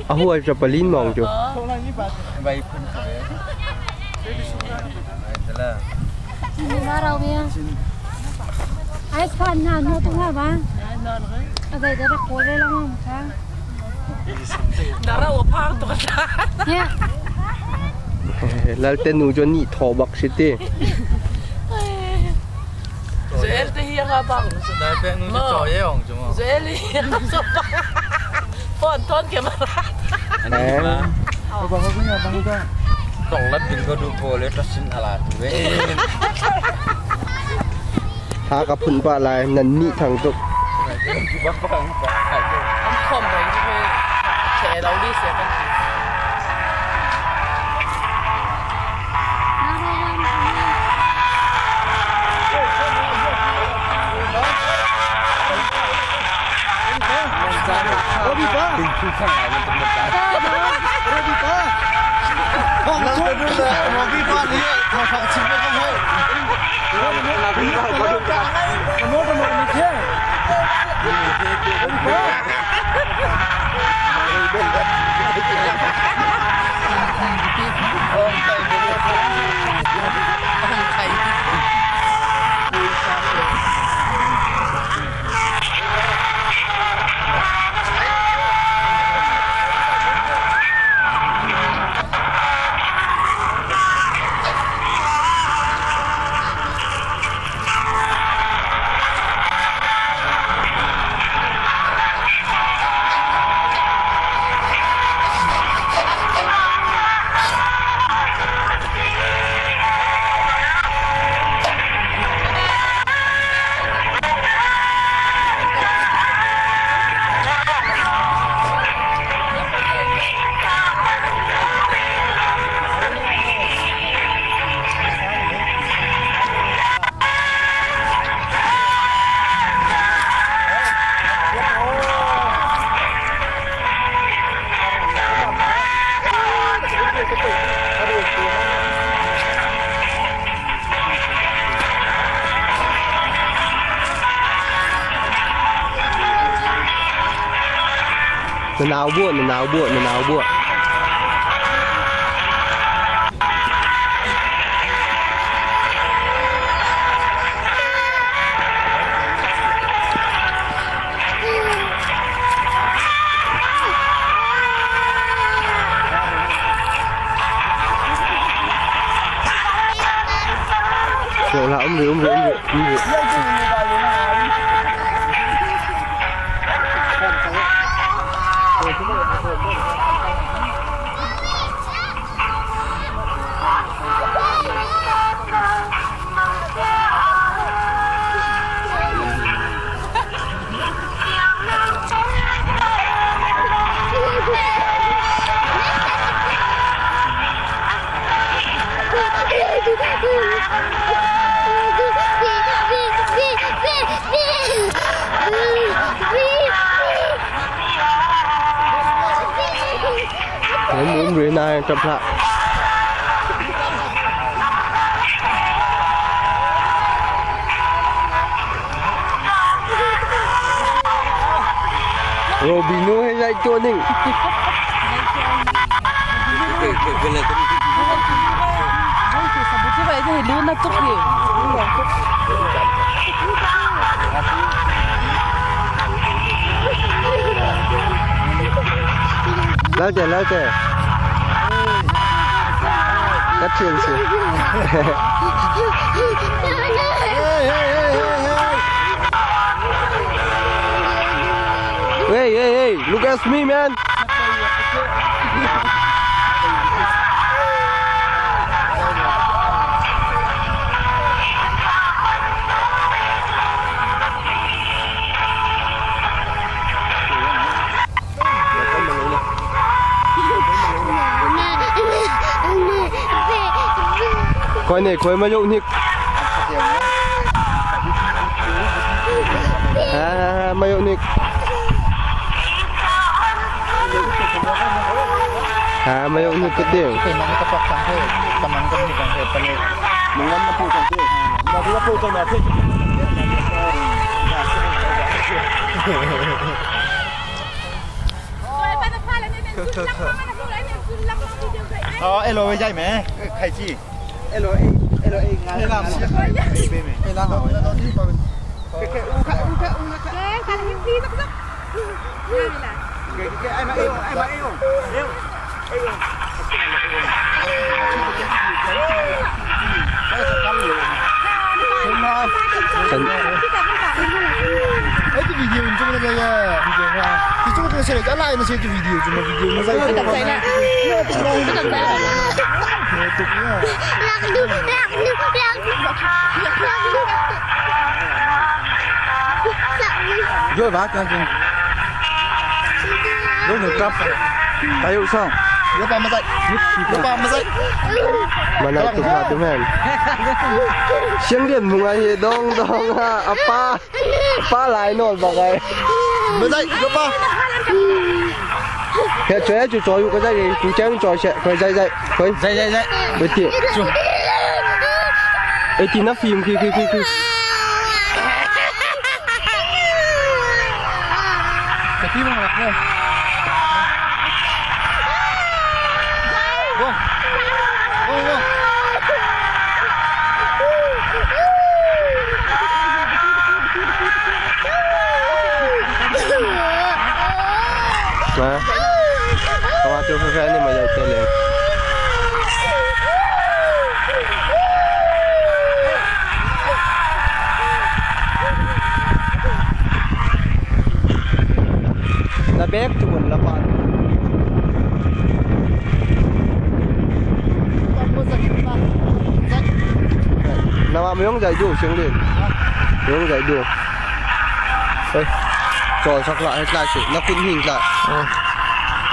A huai chapalin mong chu. Ai phan na no tu nga ba. A dai da rak kawl le lang kha. Nara o phang to ka. Yeah. Lal te nu cho ni tho bak si te. Joel te hi nga bang. Joel hi so pa. Phone ton ke mara. Eh. Tong la bin ko du po le tasin ala tu we. Tha ka phun pa lai nan ni thang tuk. 咁抗唔佢騎樓啲石跟住。 Na ro wan ni. Na nau bua, na nau bua, na nau bua. Kiểu là um rưỡi, um rưỡi, um rưỡi, um rưỡi. Thế um rưỡi nai chập lại. Robino hay dạy cho ninh. Lao chè, lao chè. Cắt chiên xì. Hey, hey, hey, look at me, man. Coi này, coi mà nhộn nhịp. À, mà nhộn nhịp. À, mà nhộn nhịp cái tiếng. 哦，一路会在咩？开始。一路一路一眼。 Rồi bác cho anh. Rồi nó cấp. Tayo sang. Mana tu ha tu men. Siang lian mung ai dong dong ha apa pa lai nol bagai. Thế chơi chú chơi cái gì chú chơi chơi sẽ khơi dây dây khơi Dây dây dây. với tiện. Ê thì nó phim khi khi khi khi. Cái phim mà này. Vô. Vô vô. Mà. Kawan tu fan ni macam tele. Na bek tu pun lapan. Nama miong dạy đủ xuống liền. Miong dạy đủ. Đây. Trò sắc lại hết lại nó cũng hình lại.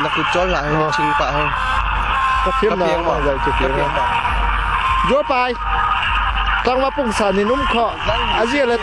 Nó cứ cho lại chinh bạ hơn. ก็เทียมนะใหญ่จุดเดียวยัวไปตั้งมาปุ่งสานี่นุ่มคออาเจียเลย